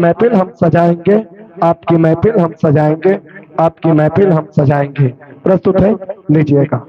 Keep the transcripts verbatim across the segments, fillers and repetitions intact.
महफिल हम सजाएंगे, आपकी महफिल हम सजाएंगे, आपकी महफिल हम सजाएंगे। प्रस्तुत है, लीजिएगा।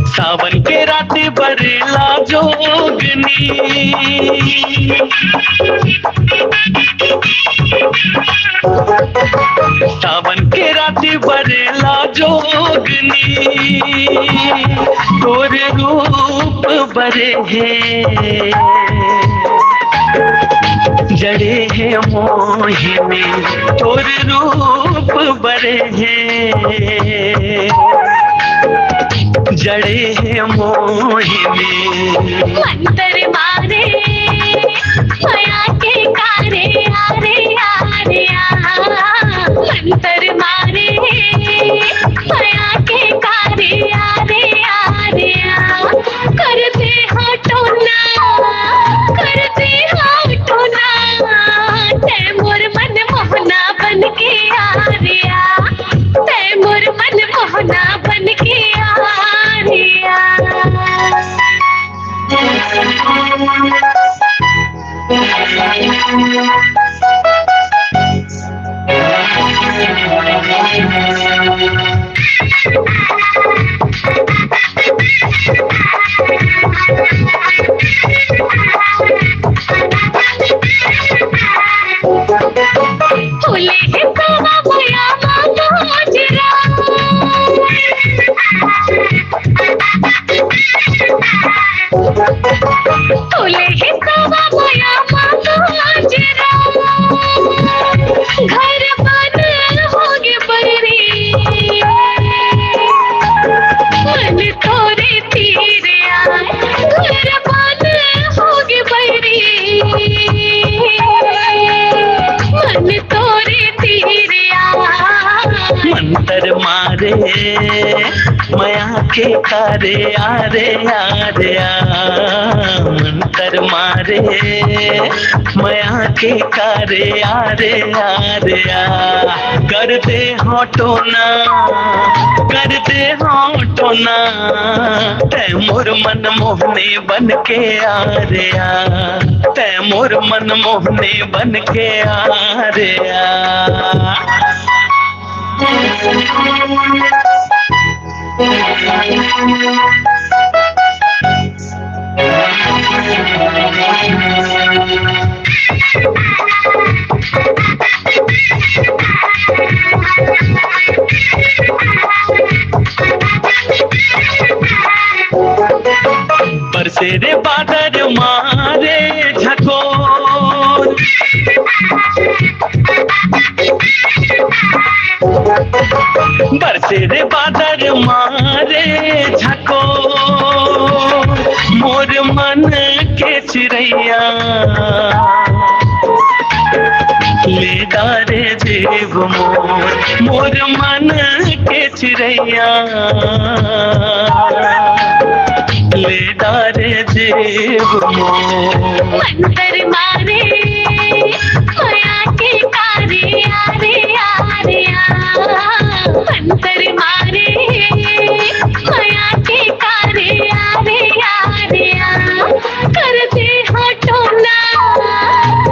सावन के रात बरेला जोगनी, सावन के रात बरेला जोगनी, तोर रूप बरे हे, जड़े हे मोहिनी, तोर रूप बरे हे, जड़े हे मोहिनी। मंतर मारे मया के कारे आरे आरे आ, मंतर मारे मया के कारे आरे आरे आ, करते हटो ना, करते हटो ना, तै मोर मन मोहना बन के आरे आ, तै मोर मन मोहना बन के आरे आ। फूले हे तोवा मोया मामा जरा। फूले हे तोवा मोया मामा जरा। घर बन होगे बरी। मन तोरे तीर आए। घर बन होगे बरी। मन तोरे तीर आए। मंतर मारे मया के कारे आरे आरे आ, मंतर मारे मया के कारे आरे आरे आ, कर दे हटो ना, कर दे हटो ना, तै मोर मन मोहनी बन के आरे आ, तै मोर मन मोहनी बन के आरे आ। बरसे रे बादर मारे झकोर, बरसे रे बादर मारे झकोर, मोर मन के चिरैया ले डारे जीव मोर, मोर मन के चिरैया ले डारे जीव मोर। मंतर मारे मया के कारे आरे आरे आ, मंतर मारे मया के कारे आरे आरे आ, कर दे हटो ना,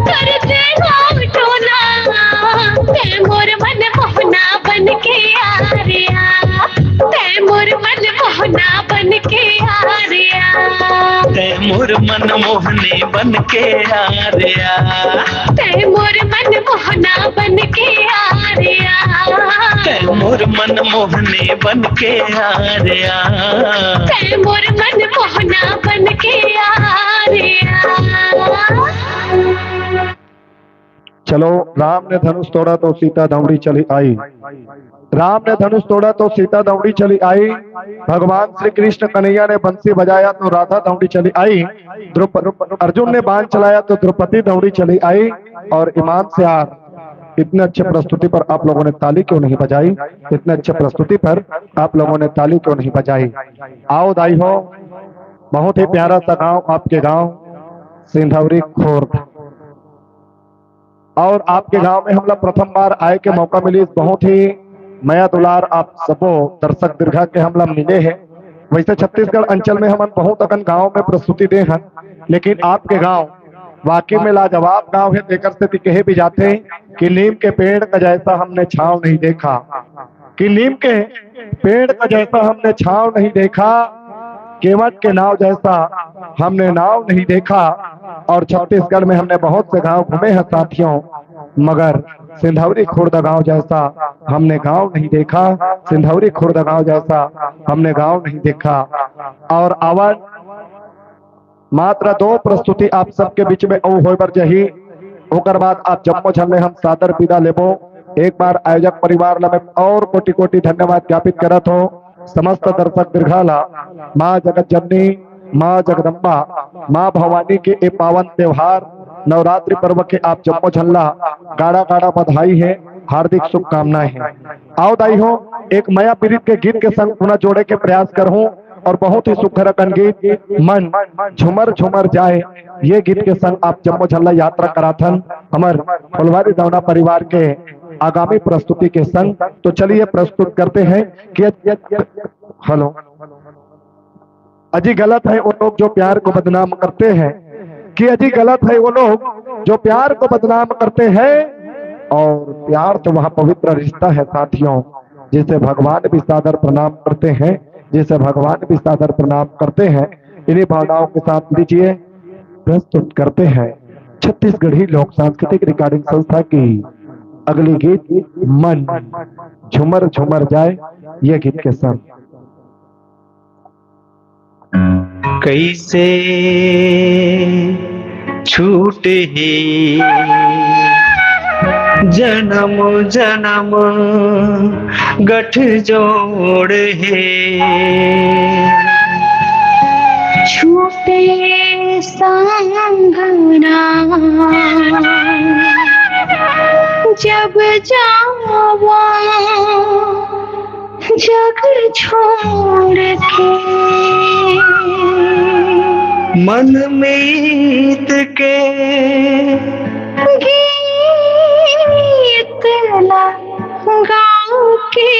कर दे हटो ना, तै मोर मन मोहना बन के आरे आ, तै मोर मन मोहना बन के आरे आ, तै मोर मन मोहनी बन के आरे आ, तै मोर मन मोहना बन के आरे आ, तै मोर मन मोहनी बन के आरे आ, तै मोर मन मोहना बन के आरे आ। चलो, राम ने धनुष तोड़ा तो सीता दौड़ी चली आई। राम ने धनुष तोड़ा तो सीता दौड़ी चली आई, भगवान श्री कृष्ण कन्हैया ने बंसी बजाया तो राधा दौड़ी चली आई, द्रौपद अर्जुन ने बाण चलाया तो द्रौपदी दौड़ी चली आई। और ईमान से यार, इतने अच्छे प्रस्तुति पर आप लोगों ने ताली क्यों नहीं बजाई? इतने अच्छे प्रस्तुति पर आप लोगों ने ताली क्यों नहीं बजाई? आओ दाई हो, बहुत ही प्यारा सा गांव आपके गांव सिंधौरी खुर्द। और आपके गांव में हमला प्रथम बार आए के मौका मिलिस, बहुत ही मया दुलार आप सबो दर्शक दीर्घा के हमला मिले हे। वैसे छत्तीसगढ़ अंचल में हमन बहुत अकन गांव में प्रस्तुति दे हन, लेकिन आपके गांव वाकई में लाजवाब गांव हे। तेकर सेती कहे भी जाथे कि नीम के पेड़ का जैसा हमने छांव नहीं देखा, कि नीम के पेड़ का जैसा हमने छांव नहीं देखा, केवट के नाव जैसा हमने नाव नहीं देखा। और छत्तीसगढ़ में हमने बहुत से गांव घूमे हैं साथियों, मगर सिंधौरी खुर्द गांव जैसा हमने गांव नहीं देखा, सिंधौरी खुर्द गांव जैसा हमने गांव नहीं देखा। और आवाज मात्र दो प्रस्तुति आप सबके बीच में अउ होय बर जाही, ओकर बाद आप जम्मो झन ले हम सादर विदा लेबो। एक बार आयोजक परिवार ला मैं और कोटि कोटि धन्यवाद ज्ञापित करत हो, समस्त दर्शक दीर्घा ला, माँ जगत जननी, माँ जगदम्बा, माँ भवानी के ए पावन त्योहार नवरात्रि पर्व के आप जम्मो झन ला गाड़ा गाड़ा बधाई हे, हार्दिक शुभकामनाएं हे। आओ दाई हो, एक मया पीरित के गीत के संग पुनः जोड़े के प्रयास करहूं और बहुत ही सुघर अकन गीत मन झुमर झुमर जाए, ये गीत के संग आप जम्मो झन ला यात्रा कराथन हमर फुलवारी दौना परिवार के आगामी प्रस्तुति के संग। तो चलिए प्रस्तुत करते हैं कि हेलो, अजी गलत है वो लोग जो प्यार को बदनाम करते हैं, कि अजी गलत है वो लोग जो प्यार को बदनाम करते हैं। और प्यार तो वह पवित्र रिश्ता है साथियों, जिसे भगवान भी सादर प्रणाम करते हैं, जिसे भगवान भी सादर प्रणाम करते हैं। इन्हीं भावनाओं के साथ लीजिए, प्रस्तुत करते हैं छत्तीसगढ़ी लोक सांस्कृतिक रिकॉर्डिंग संस्था की अगली गीत मन झुमर झुमर जाए, ये गीत के संग। कैसे छूट ही जन्म जन्म गठ जोड़ हे। छूटे संगना जब जावा जग छोड़ के। मन मीत के गीत ला गाँव के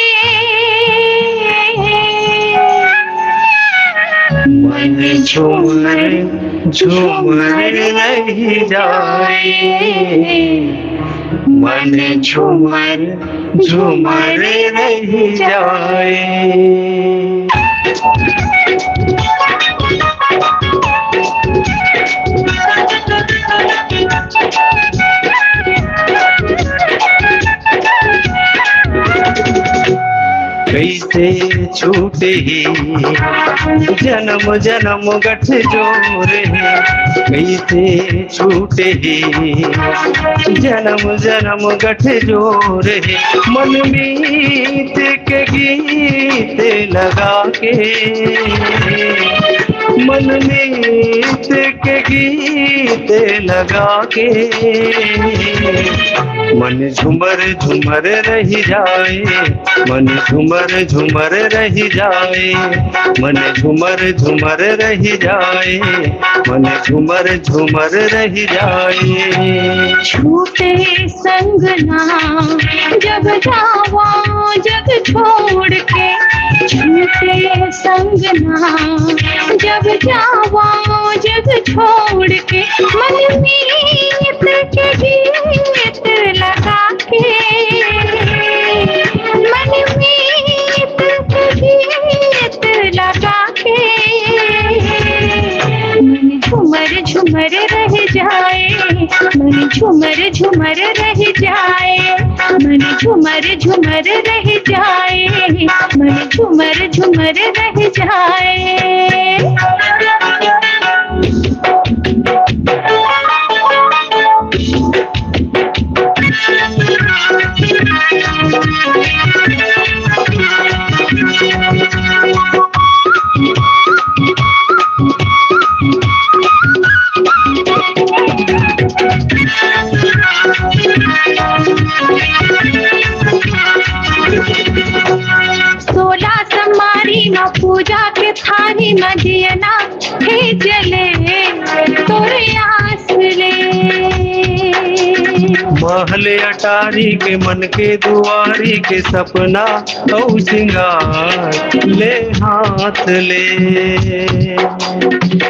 मन झूमर झूमर रह जाए, मन झूमर झूमर रह जाए। कैसे छूटे हे जन्म जन्म गठ जोड़ हे, कैसे छूटे हे जन्म जन्म गठ जोड़ हे। मन मीत के गीत लगा के, मन मीत के गीत लगा के, मन झुमर झुमर रह जाए, मन झुमर झुमर रह जाए, मन झुमर झुमर रह जाए, मन झुमर झुमर रह जाए। छूटे संगना जब जावा जग छोड़ के, छूटे संगना जब जावा जग छोड़ के। मन मीत के गीत लगा के, मन मीत के गीत लगा के। मन झुमर झुमर रह जाए, मन झुमर झुमर रह जाए, मन झुमर झुमर रह जाए, मन झुमर झुमर रह जाए। अटारी के मन के दुआरी के सपना अउ सिंगार ले हाथ ले।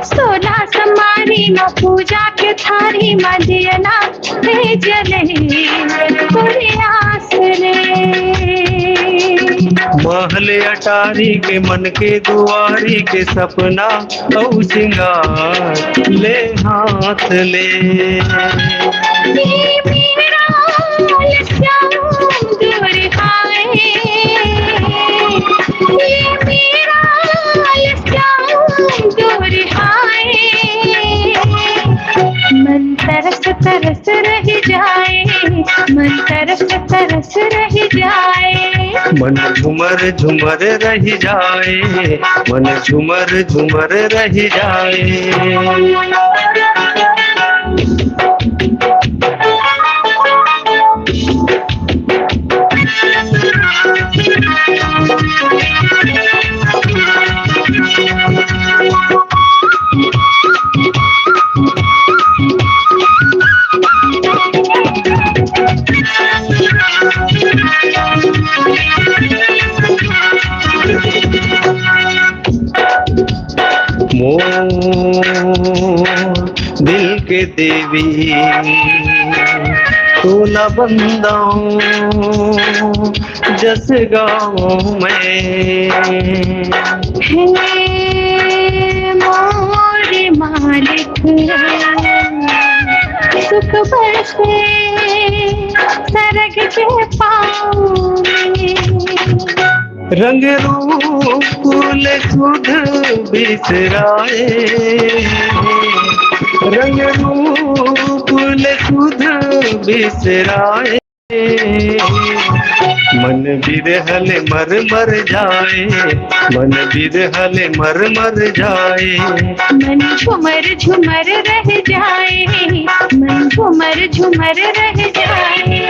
सोना समारी म पूजा के थारी म दियना हे जले तोरे आस ले। महल अटारी के मन के दुआरी के सपना अउ सिंगार ले हाथ ले। ये मेरा लस्याम दूर हाय, ये मेरा लस्याम दूर हाय। मन तरस तरस रह जाए, मन तरस तरस रह जाए। मन झुमर झुमर रह जाए, मन झुमर झुमर रह जाए। मोर दिल के देवी, तोला बंदाऊं जस गाऊं मैं। हे मोर मालिक, सुख बरसे सरग के पाँव में। रंग रूप ले सुध बिसराए, रंग रूप ले सुध बिसराए। मन बिरह ले मर मर जाए, मन बिरह ले मर मर जाए। मन झुमर झुमर रह जाए, मन झुमर झुमर रह जाए।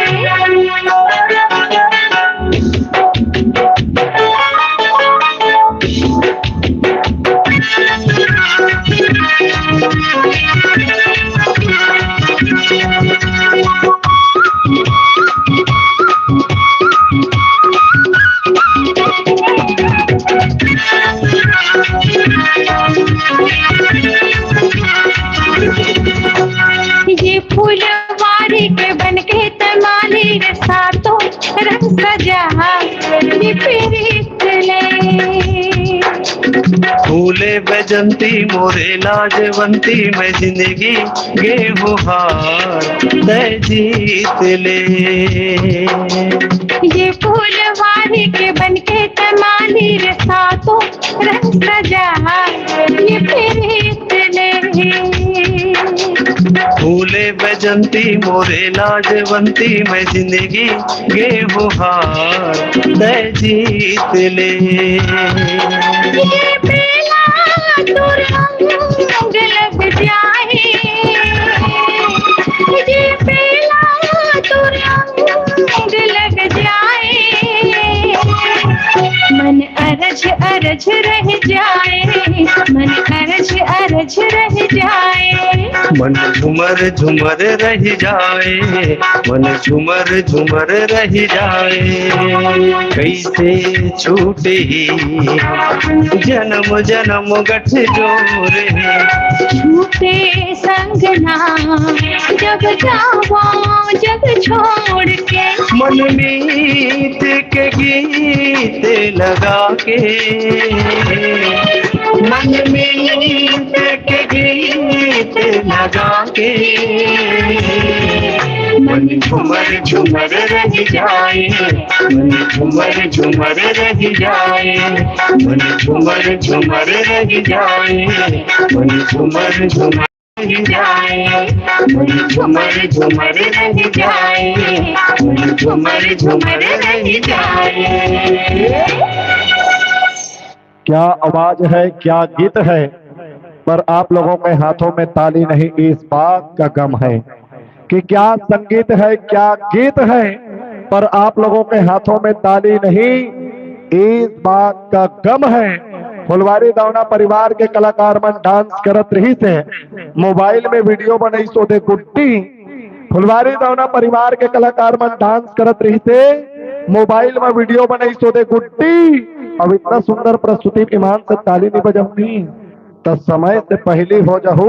ये फुलवारी के बन के तमाली रे, सातों रंग सजा ये प्रीत ले। फूले बजंती मोरे लाजवंती, मैं जिंदगी गे हूँ हार तै जीत ले। ये फुलवारी के बन के तमाली रे, सातों रंग सजा ये प्रीत ले। फूले बजंती मोरे लाजवंती, मैं जिंदगी गे हूँ हार तै जीत ले। ये बेला तोर अंग लग जाए, ये बेला तोर अंग लग जाए। मन अरज अरज रह जाए, मन अरज अरज रह जाए। मन झुमर झुमर रह जाए, मन झुमर झुमर रह जाए। कैसे छूटे जनम जनम गठजोर हे। छूटे संग ना जब जावा जग छोड़ के। मन मीत के गीत लगा के, मन मीत के गीत लगा के। मन झुमर झुमर रह जाए, मन झुमर झुमर रह जाए, मन झुमर झुमर रह जाए, मन झुमर झुमर रह जाए, मन झुमर झुमर रह जाए, मन झुमर झुमर रह जाए। क्या आवाज है, क्या गीत है, पर आप लोगों के हाथों में ताली नहीं, इस बात का गम है कि क्या संगीत है, क्या गीत है, पर आप लोगों के हाथों में ताली नहीं, इस बात का गम है। फुलवारी दौना परिवार के कलाकार मन डांस करत रहिस हे, मोबाइल में वीडियो बनइस ओदे गुड्डी, फुलवारी दवना परिवार के कलाकार मन डांस करत रहिसे, मोबाइल म वीडियो बनाइस ओदे गुड्डी। अब इतना सुंदर प्रस्तुति, ईमान से ताली नहीं बजाऊंगी। त समय से पहली हो जाहू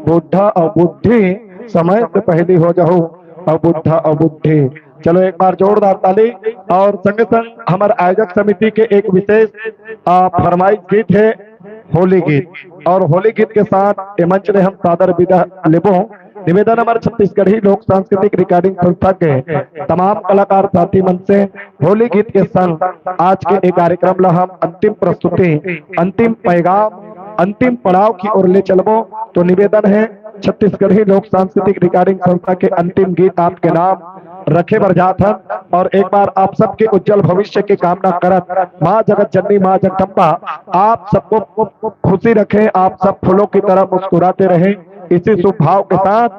बुढ़ा अउ बुढ़ी, समय से पहली हो जाहू अउ बुढ़ा अउ बुढ़ी। चलो एक बार जोरदार ताली। और संगे संग हमर आयोजक समिति के एक विशेष, आ, फरमाइश गीत है, होली गीत। और होली गीत के साथ ये मंच ले हम सादर विदा लेबो। निवेदन हमर छत्तीसगढ़ी लोक सांस्कृतिक रिकॉर्डिंग संस्था के तमाम कलाकार साथी मन से होली गीत के संग आज के ये कार्यक्रम ला हम अंतिम प्रस्तुति, अंतिम पैगाम, अंतिम पड़ाव की ओर ले चलबो। तो निवेदन है, छत्तीसगढ़ी लोक सांस्कृतिक रिकॉर्डिंग संस्था के अंतिम गीत आपके नाम रखे बर जात हन। और एक बार आप सबके उज्जवल भविष्य की कामना करत, माँ जगत जननी, माँ जगदम्बा आप सबको खुशी रखें, आप सब फूलों की तरह मुस्कुराते रहें। इसी शुभ भाव के साथ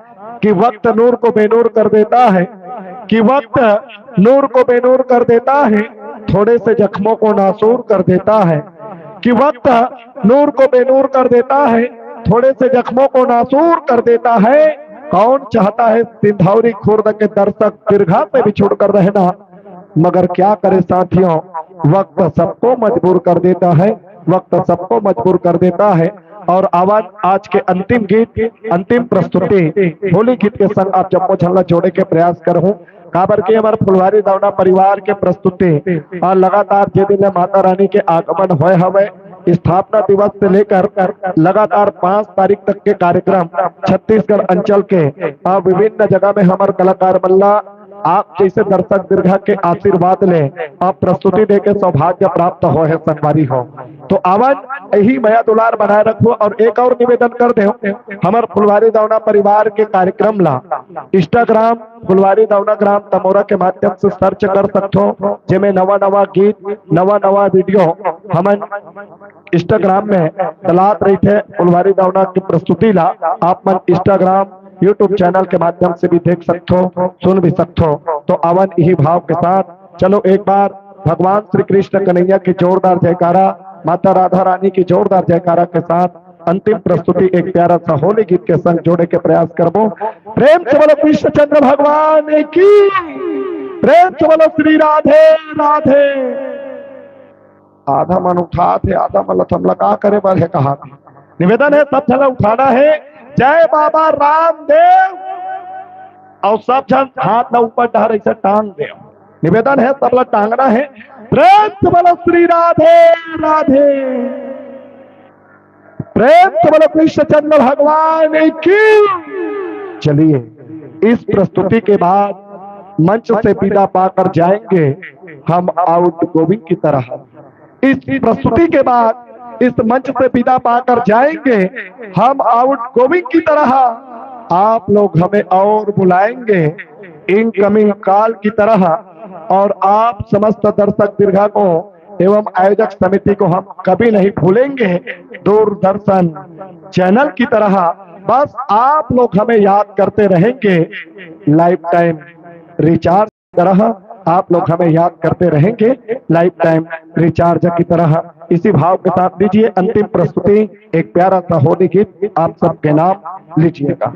कि वक्त नूर को बेनूर कर देता है, कि वक्त नूर को बेनूर कर देता है, थोड़े से जख्मों को नासूर कर देता है, कि वक्त नूर को बेनूर कर देता है, थोड़े से जख्मों को नासूर कर देता है। कौन चाहता है सिंधौरी खुर्द के दर्शक दीर्घा से बिछुड़ कर रहना? मगर क्या करे साथियों, वक्त सबको मजबूर कर देता है, वक्त सबको मजबूर कर देता है। और आवन आज के अंतिम गीत, अंतिम प्रस्तुति होली गीत के संग आप जम्मो झन ला जोड़े के प्रयास करहूं, काबर के हमर फुलवारी दवना परिवार के प्रस्तुति और लगातार जे दिन ले माता रानी के आगमन होय हवय, स्थापना दिवस से लेकर लगातार पाँच तारीख तक के कार्यक्रम छत्तीसगढ़ अंचल के, आ, विभिन्न जगह में हमर कलाकार मन ला आप जैसे दर्शक दीर्घा के आशीर्वाद ले आप प्रस्तुति दे के सौभाग्य प्राप्त हो है संगवारी हो। तो आवन यही मया दुलार बनाए रखो। और एक और निवेदन कर दे, हमर फुलवारी दवना परिवार के कार्यक्रम ला Instagram फुलवारी दवना ग्राम तमोरा के माध्यम से सर्च कर सकथो, जेमे नवा नवा गीत, नवा नवा वीडियो हमन Instagram में डलात रहिथे। फुलवारी दवना की प्रस्तुति ला आप मन Instagram, YouTube चैनल के माध्यम से भी देख सकथो, सुन भी सकथो। तो आवन यही भाव के साथ चलो एक बार भगवान श्री कृष्ण कन्हैया की जोरदार जयकारा, माता राधा रानी की जोरदार जयकारा के साथ अंतिम प्रस्तुति एक प्यारा सा होली गीत के संग जोड़े के प्रयास करबो। प्रेम से बोलो कृष्ण चंद्र भगवान की, प्रेम से बोलो श्री राधे राधे। आधा मन उठात हे, आधा मन ल थमला का करे बर हे कहा। निवेदन हे, सब झन ला उठाना हे, जय बाबा रामदेव, और सब झन हाथ ला ऊपर डहर ऐसे टांग दे। निवेदन हे, सब ला टांगना हे। प्रेम से बोलो श्री राधे राधे, प्रेम से बोलो कृष्ण चंद्र भगवान की। चलिए, इस प्रस्तुति के बाद मंच से विदा पाकर जाएंगे हम आउट गोविंद की तरह। इस प्रस्तुति के बाद इस मंच से विदा पाकर जाएंगे हम आउट गोविंद की तरह। आप लोग हमें और बुलाएंगे इनकमिंग कॉल की तरह, और आप समस्त दर्शक दीर्घा को एवं आयोजक समिति को हम कभी नहीं भूलेंगे। दूरदर्शन चैनल की तरह बस आप लोग हमें याद करते रहेंगे, लाइफ टाइम रिचार्ज तरह आप लोग हमें याद करते रहेंगे, लाइफ टाइम रिचार्ज की तरह। इसी भाव के साथ दीजिए अंतिम प्रस्तुति एक प्यारा सा होली गीत आप सबके नाम लीजिएगा।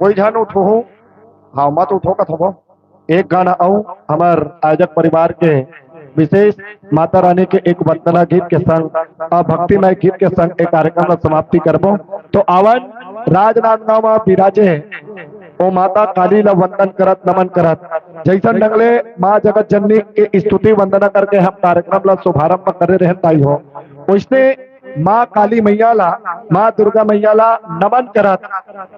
कोई झन उठहू, हाँ, मत उठो कथों। एक गाना अउ हमर आयोजक परिवार के विशेष माता रानी के एक वंदना गीत के संग, अ, भक्तिमय गीत के संग एक कार्यक्रम ला समाप्ति करबो। तो आवन, राजनांदगांव म बिराजे ओ माता काली ला वंदन करत, नमन करत, जैसन ढंग ले माँ जगत जननी के स्तुति वंदना करके हम कार्यक्रम ला शुभारंभ करे रहन ताई हो, वैसने माँ काली मैया ला, माँ दुर्गा मैया ला नमन करत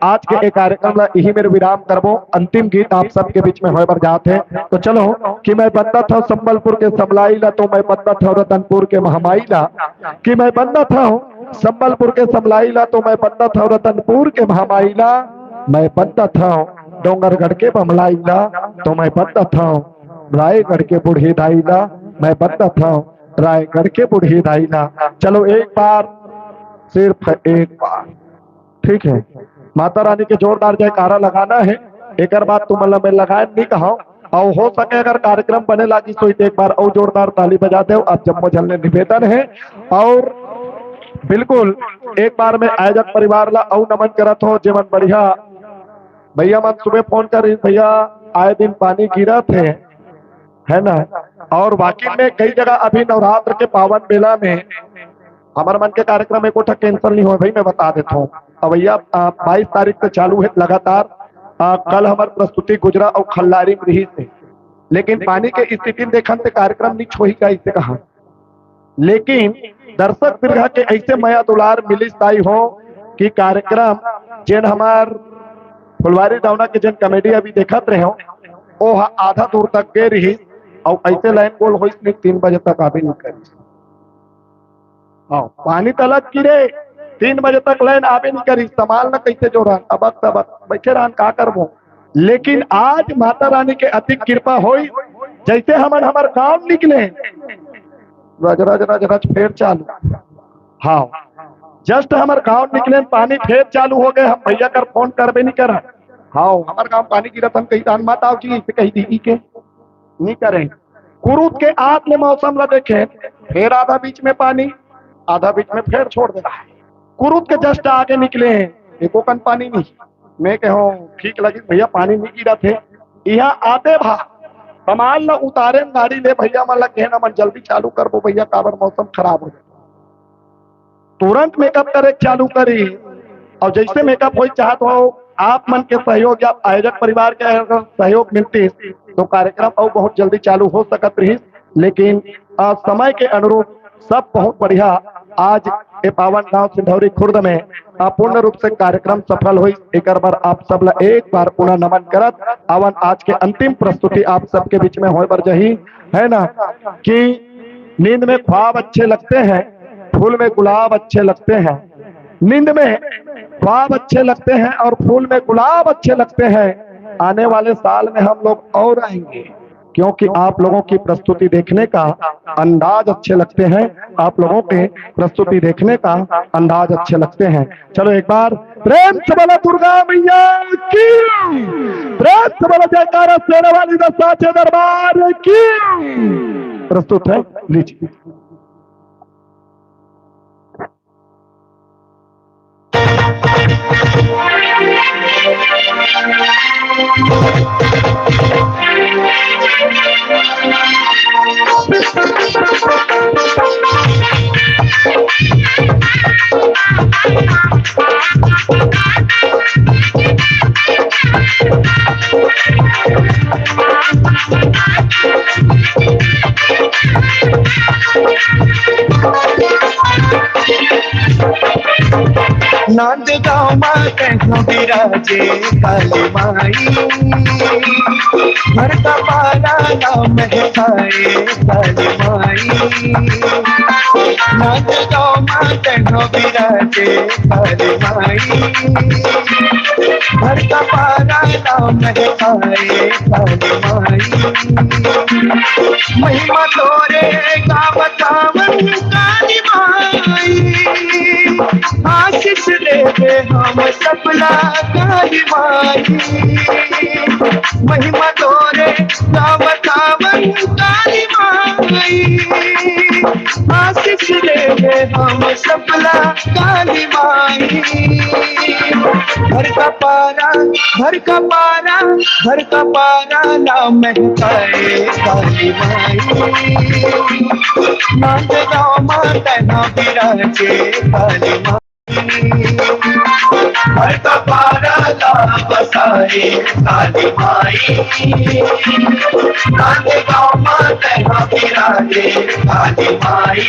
आज के ए कार्यक्रम ला इही मेर विराम करबो। अंतिम गीत आप सबके बीच में होय बर जात हे, तो चलो। कि मैं बंदत हव संबलपुर के समलाई ला, तो मैं बंदत हव रतनपुर के महमाई ला। कि मैं बंदत हव संबलपुर के समलाई ला, तो मैं बंदत हव रतनपुर के महमाई ला। मैं बंदत हव डोंगरगढ़ के बमलाई ला, तो मैं बंदत हव रायगढ़ के बूढ़ी दाई ला। मैं बंदत हव रायगढ़ के बूढ़ी दाई ला। चलो, एक बार, सिर्फ एक बार, ठीक है। माता रानी के जोरदार जयकारा लगाना है। एकर बाद तुमन ला मैं लगाए नहीं कहा, अउ हो सके अगर कार्यक्रम बने लागिस तो एक बार अउ जोरदार ताली बजा देव। आप जम्मो झन ले निवेदन है। अउ बिल्कुल एक बार मैं आयोजक परिवार ला अउ नमन करत हो, जेमन बढ़िया भैया मन सुबह फोन कर रही, "भैया, आए दिन पानी गिरत है, है ना?" और वाकई में कई जगह अभी नवरात्र के पावन बेला में हमर मन के कार्यक्रम एको ठा cancel नहीं होय भाई, मैं बता देत हूँ। अब भैया, आ, बाईस तारीख से चालू है लगातार। आ, कल हमर प्रस्तुति गुजरा अउ खल्लारी में रहिस हे, लेकिन पानी के स्थिति में देखन से कार्यक्रम नहीं होही का, इसे कहा। लेकिन दर्शक दीर्घा के ऐसे मया दुलार मिलिस ताई हो कि कार्यक्रम जेन हमार फुलवारी दौना के जेन comedy अभी देखत रहे हो, ओ ह आधा दूर तक गे रहिस, अउ ऐसे लाइन गोल होइस नहीं, तीन बजे तक आबे नहीं करिस। हाँ, पानी तलक गिरे, तीन बजे तक लाइन आबे नहीं करिस, संभाल न कैसे जोरन, अबक तबक बैठे रहन, का करबो। लेकिन आज माता रानी के अति कृपा होई, जैसे हमन हमर गांव निकले, रज रज रज रज फेर चालू। हाँ, just हमर गांव निकले, पानी फेर चालू हो गए, हम भैया कर फोन करबे नहीं करन। हाँ, हमर गांव पानी गिरत, हम कही, "दान मत आओ जी," इसे कही दीदी के नहीं करें। कुरुद के आत ले मौसम ला देखे, फेर आधा बीच में पानी, आधा बीच में फेर छोड़ दे रहा है। कुरुद के just आगे निकले हैं, एको कन पानी नहीं। मैं कहो, "ठीक लगी भैया, पानी नहीं गिरत हे।" यहाँ आते भा सामान ला उतारे गाड़ी ले, भैया मन ला कहे ना, "मन जल्दी चालू करबो भैया, काबर मौसम खराब हो जाए।" तुरंत मेकअप करे चालू करी। और जैसे मेकअप हो चाहत हो, आप मन के सहयोग या आयोजक परिवार के अगर सहयोग मिलती तो कार्यक्रम और बहुत जल्दी चालू हो सकत रही, लेकिन आ, समय के अनुरूप सब बहुत बढ़िया आज ए पावन गांव सिंधौरी खुर्द में आ, पूर्ण रूप से कार्यक्रम सफल हुई। एकर बर आप सब ला एक बार पुनः नमन करत आवन। आज के अंतिम प्रस्तुति आप सबके बीच में होय बर जही, है ना, कि नींद में ख्वाब अच्छे लगते हैं, फूल में गुलाब अच्छे लगते हैं। नींद में ख्वाब अच्छे लगते हैं और फूल में गुलाब अच्छे लगते हैं। आने वाले साल में हम लोग और आएंगे, क्योंकि आप लोगों की प्रस्तुति देखने का अंदाज अच्छे लगते हैं, आप लोगों के प्रस्तुति देखने का अंदाज अच्छे लगते हैं। चलो, एक बार प्रेम से बोलो दुर्गा मैया की, प्रेम से बोलो जयकारा शेरावाली दा साचे दरबार की। प्रस्तुत है, लीजिए। नांदगांव मा तैं बिराजे काली माई, भरता पारा नाम है काली माई। नांदगांव मा तैं बिराजे काली माई, भरता पारा नाम है काली माई। महिमा तोरे गावत आवन काली माई, आशीष देवे हम सबला काली माई। महिमा तोरे गावत आवन काली माई, आशीष देवे हम सबला काली माई। भरता पारा भर कपारा, भर कपारा ला महकाए काली माई। नांदगांव मा तैं हा बिराजे काली माई। भर कपारा ला बसाए काली माई। नांदगांव मा तैं हा बिराजे काली माई।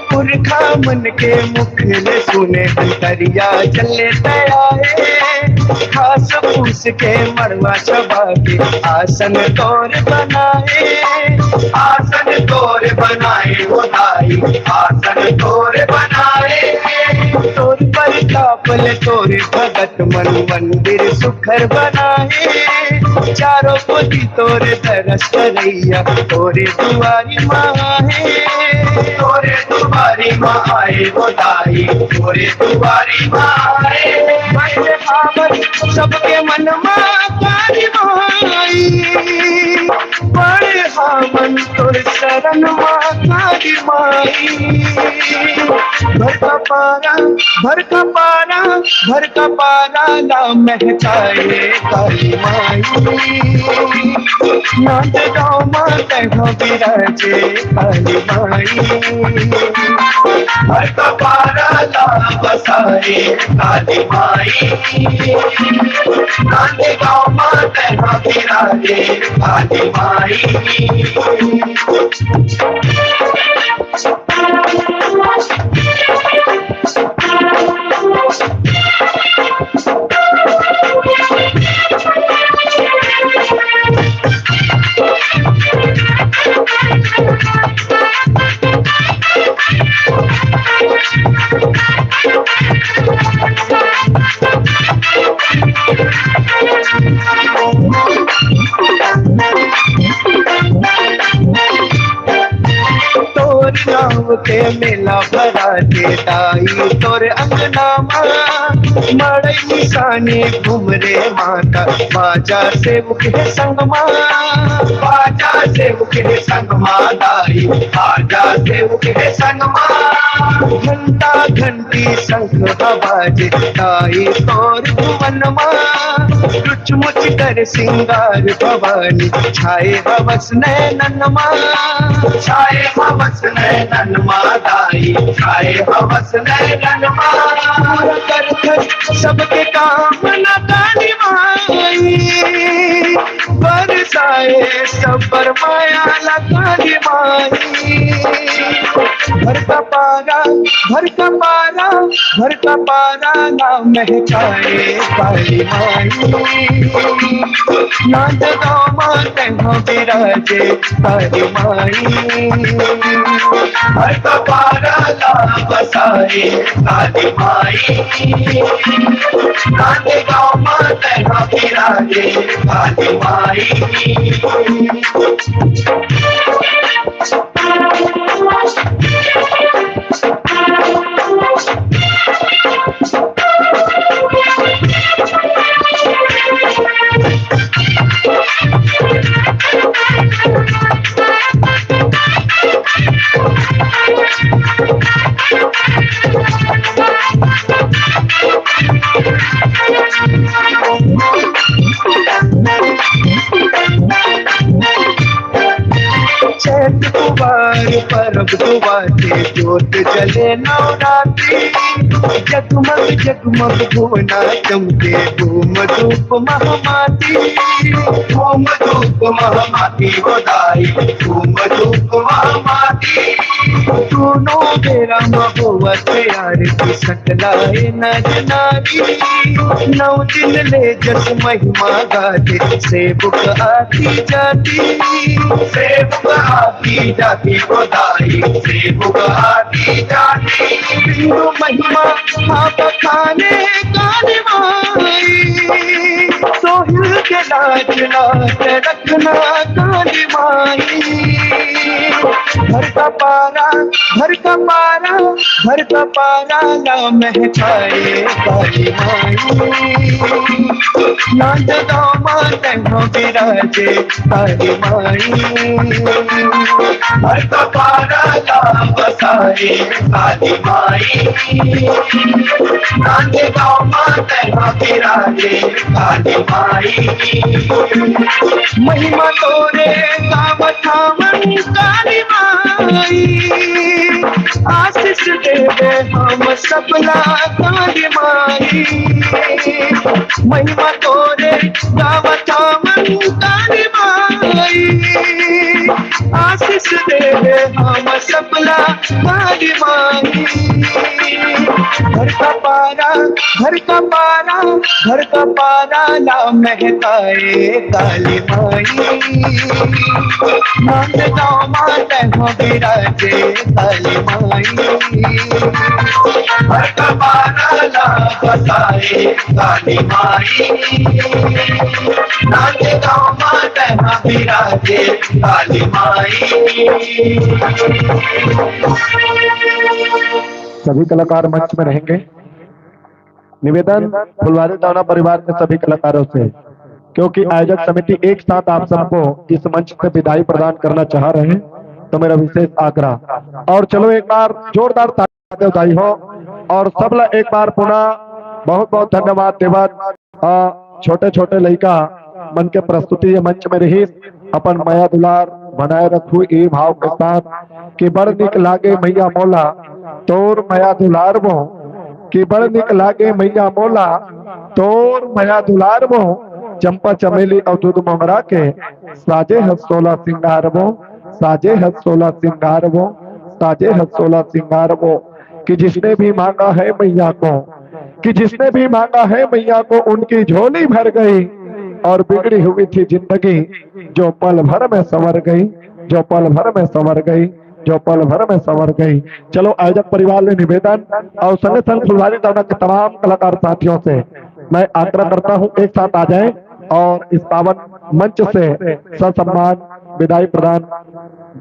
पुरखा मन के मुख ले सुने, अंतरिया जले तैयाए। घास फूस के मड़वा छबा के, आसन तोर बनाए। आसन तोर बनाए हो दाई, आसन तोर बनाए। तोर परताप ले तोर भगत मन, मंदिर सुखर बनाए। चारों कोती तोर दरस करइया, तोरे दुआरी मा आए। तोरे दुआरी मा आए हो दाई, तोरे दुआरी मा आए। बड़े हावन सबके मन मा काली माई, बड़े हावन तोर शरण मा काली माई। भर कपारा, भर कपारा, भर कपारा ला महकाए काली माई। नांदगांव मा तैं हा बिराजे काली माई। भर कपारा ला बसाए काली माई। नांदगांव मा तैं हा बिराजे काली माई। तोर नाम के मेला भराथे दाई तोर अंगना मा। मड़ई मिसानी घूम रे माता, बाजा सेवक हे संग मा। बाजा सेवक हे संग मा दाई, बाजा सेवक हे संग मा। घंटा घंटी शंख ह बाजे दाई तोर भुवन मा। रुचमुच कर सिंगार भवानी, छाए हवस नैनन मा। छाए हवस नैनन मा दाई, छाए हवस नैनन मा। पूरा कर कर सबके कामना काली माई, बरसाए सब बर माया ला काली माई। भर कपारा, भर कपारा, भर कपारा ला महकाए काली माई। नांदगांव मा तैं हा बिराजे काली माई। भर कपारा ला बसाए काली माई। नांदगांव मा तैं हा बिराजे काली माई। चैत कुवार परब दुवाते, जोत जले नवरात्रि। जगमग जगमग भुवना चमके, धूम धूप महमाती। धूम धूप महमाती हो दाई, धूम धूप महमाती। दूनों बेरा म होवत आरती, सकला ए नर नारी। नौ दिन ले जस महिमा गाथे, सेवक आती जाती। सेवक आती जाती हो ताई से बुगाती जाती। बिंदु महिमा आप खाने काली माई, सोहिल के लाज लाज रखना काली माई। घर का पारा, घर का पारा, घर का पारा ला महकाए काली माई। नांदगांव मां तैं विराजे काली माई। हर कपारा ला बसाए काली माई। नांदगांव मां तैं विराजे काली माई। महिमा तोरे गावत हावन काली माई। आशीष देवे हम सबला काली माई। महिमा तोरे गावत हावन काली माई। आशीष देवे हम सबला काली माई। घर का पारा, घर का पारा, घर का पारा ला महकाए काली माई। नांदगांव मां तैं विराजे काली माई। घर का पारा ला बसाए काली माई। नांदगांव मां तैं विराजे काली माई। सभी कलाकार मंच में रहेंगे। निवेदन फुलवारी दावना परिवार के सभी कलाकारों से, क्योंकि आयोजक समिति एक साथ आप सबको इस मंच से विदाई प्रदान करना चाह रहे हैं, तो मेरा विशेष आग्रह। और चलो एक बार जोरदार ताली बधाई हो। और सबला एक बार पुनः बहुत बहुत धन्यवाद देवत। अ, छोटे छोटे लइका मन के प्रस्तुति ये मंच में रहिस, अपन मया दुलार बनाए रखू ए भाव के साथ कि बड़ निक लागे मैया मोला तोर मया दुलार वो, कि बड़ निक लागे मैया मोला तोर मया दुलार वो। चंपा चमेली अउ दूध मोंगरा के साजे हस सोला सिंगार वो, साजे हस सोला सिंगार वो, साजे हस सोला सिंगार वो। कि जिसने भी मांगा है मैया को, कि जिसने भी मांगा है मैया को, उनकी झोली भर गई और बिगड़ी हुई थी जिंदगी जो पल भर में संवर गई, जो पल भर में संवर गई, जो पल भर में संवर गई। चलो आयोजक परिवार ले निवेदन और संगे संग फुलवारी दावना के तमाम कलाकार साथियों से मैं आग्रह करता हूँ, एक साथ आ जाएं और इस पावन मंच से ससम्मान विदाई प्रदान,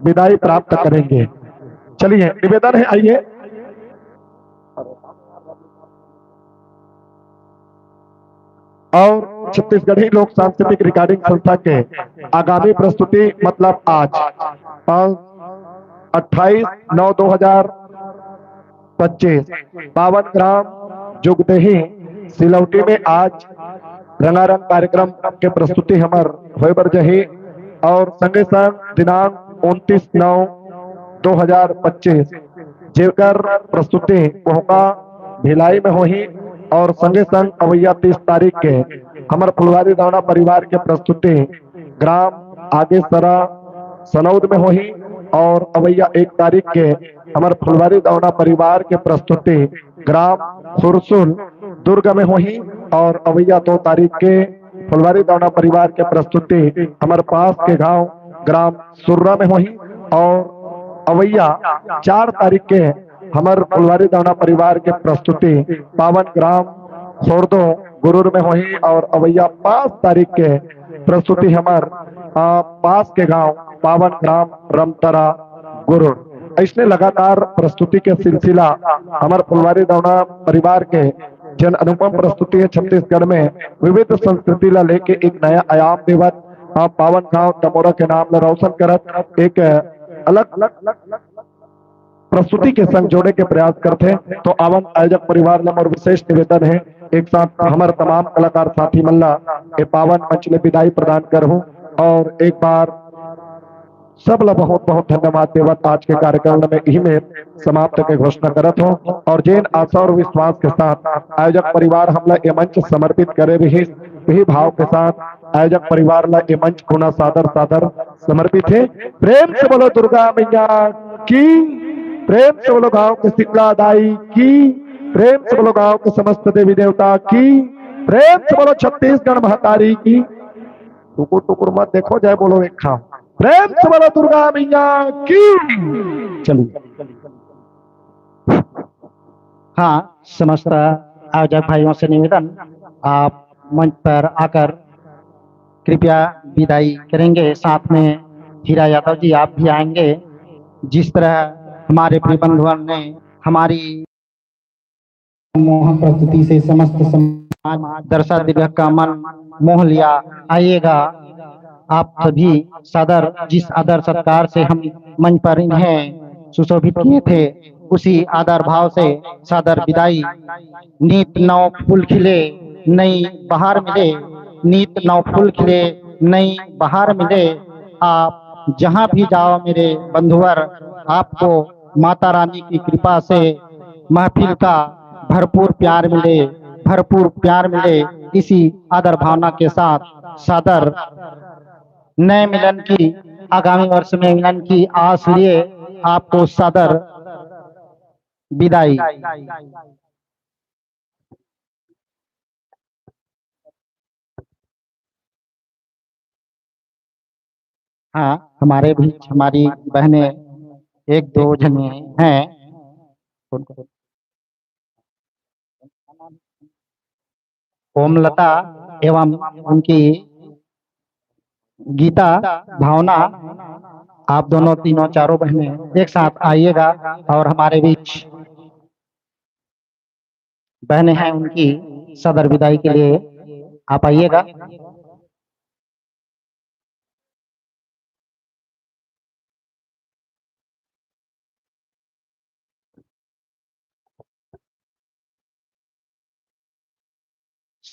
विदाई प्राप्त करेंगे। चलिए निवेदन है, आइए। और छत्तीसगढ़ी लोक सांस्कृतिक रिकॉर्डिंग संस्था के आगामी प्रस्तुति मतलब आज, आज अट्ठाईस नौ दो हजार पच्चीस, पावन ग्राम जुगदेही सिलौटी में आज रंगारंग कार्यक्रम के प्रस्तुति हमर होए बर जही। और संगे संग दिनांक उनतीस नौ दो हजार पच्चीस, जेकर प्रस्तुति कोहका भिलाई में होही और संगे संग अवैया तीस तारीख के हमर फुलवारी दावना परिवार के प्रस्तुति ग्राम आगेसरा सनौद में होही और अवैया एक तारीख के हमर फुलवारी दावना परिवार के प्रस्तुति ग्राम सुरसुल दुर्ग में होही और अवैया दो तारीख के फुलवारी दावना परिवार के प्रस्तुति हमर पास के गांव ग्राम सुर्रा में होही और अवैया चार तारीख के हमर फुलवारी दावना परिवार के प्रस्तुति पावन ग्राम खोरदो गुरूर में होही और अवैया पाँच तारीख के प्रस्तुति हमर, अ, पास के गांव पावन ग्राम रमतरा गुरूर। ऐसने लगातार प्रस्तुति के सिलसिला हमर फुलवारी दावना परिवार के जन अनुपम प्रस्तुति है छत्तीसगढ़ में विविध संस्कृति ला लेके एक नया आयाम देवत, अ, पावन गांव दमोरा के नाम ला रोशन करत एक अलग प्रस्तुति के संग जोड़े के प्रयास करथे। तो आवन आयोजक परिवार ला मोर विशेष निवेदन है, एक साथ हमर तमाम कलाकार साथी मन ला ए पावन मंच ले विदाई प्रदान करहूं और एक बार सब ला बहुत बहुत धन्यवाद देवत आज के कार्यक्रम में इही में समाप्त के घोषणा करत हों। और जेन आशा और विश्वास के साथ आयोजक परिवार हमला ए मंच समर्पित करे रहिस, वही भाव के साथ आयोजक परिवार ला ए मंच पुनः सादर सादर समर्पित है। प्रेम से बोलो दुर्गा मैया की, प्रेम से बोलो गांव के शीतला दाई की, प्रेम से बोलो गांव के समस्त देवी देवता की, प्रेम से बोलो छत्तीसगढ़ महतारी की। टुकुर टुकुर मत देखो, जय बोलो एक खाओ। प्रेम से बोलो दुर्गा मैया की। चलिए। हाँ, समस्त आयोजक भाइयों से निवेदन, आप मंच पर आकर कृपया विदाई करेंगे। साथ में हीरा यादव जी, आप भी आएंगे। जिस तरह हमारे प्रिय बंधुओं ने हमारी मोहक प्रस्तुति से समस्त समाज दर्शक दीर्घ का मन मोह लिया। आइएगा, आप सभी सादर, जिस आदर सत्कार से हम मंच पर इन्हें सुशोभित किए थे, उसी आदर भाव से सादर विदाई। नीत नव फूल खिले, नई बहार मिले। नीत नव फूल खिले, नई बहार मिले। आप जहाँ भी जाओ मेरे बंधुवर, आपको माता रानी की कृपा से महफिल का भरपूर प्यार मिले, भरपूर प्यार मिले। इसी आदर भावना के साथ सादर नए मिलन की, आगामी वर्ष में मिलन की आस लिए आपको सादर विदाई। हाँ, हमारे बीच हमारी बहनें एक दो जने हैं। ओमलता एवं उनकी गीता भावना, आप दोनों तीनों चारों बहनें एक साथ आइएगा और हमारे बीच बहनें हैं, उनकी सदर विदाई के लिए आप आइएगा।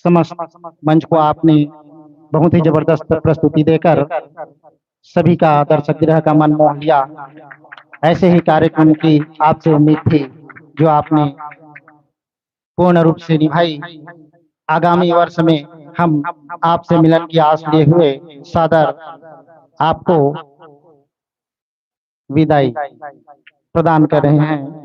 समस्त मंच को आपने बहुत ही जबरदस्त प्रस्तुति देकर सभी का, दर्शक गृह का मन मोह लिया। ऐसे ही कार्यक्रम की आपसे उम्मीद थी, जो आपने पूर्ण रूप से निभाई। आगामी वर्ष में हम आपसे मिलन की आस लिए हुए सादर आपको विदाई प्रदान कर रहे हैं।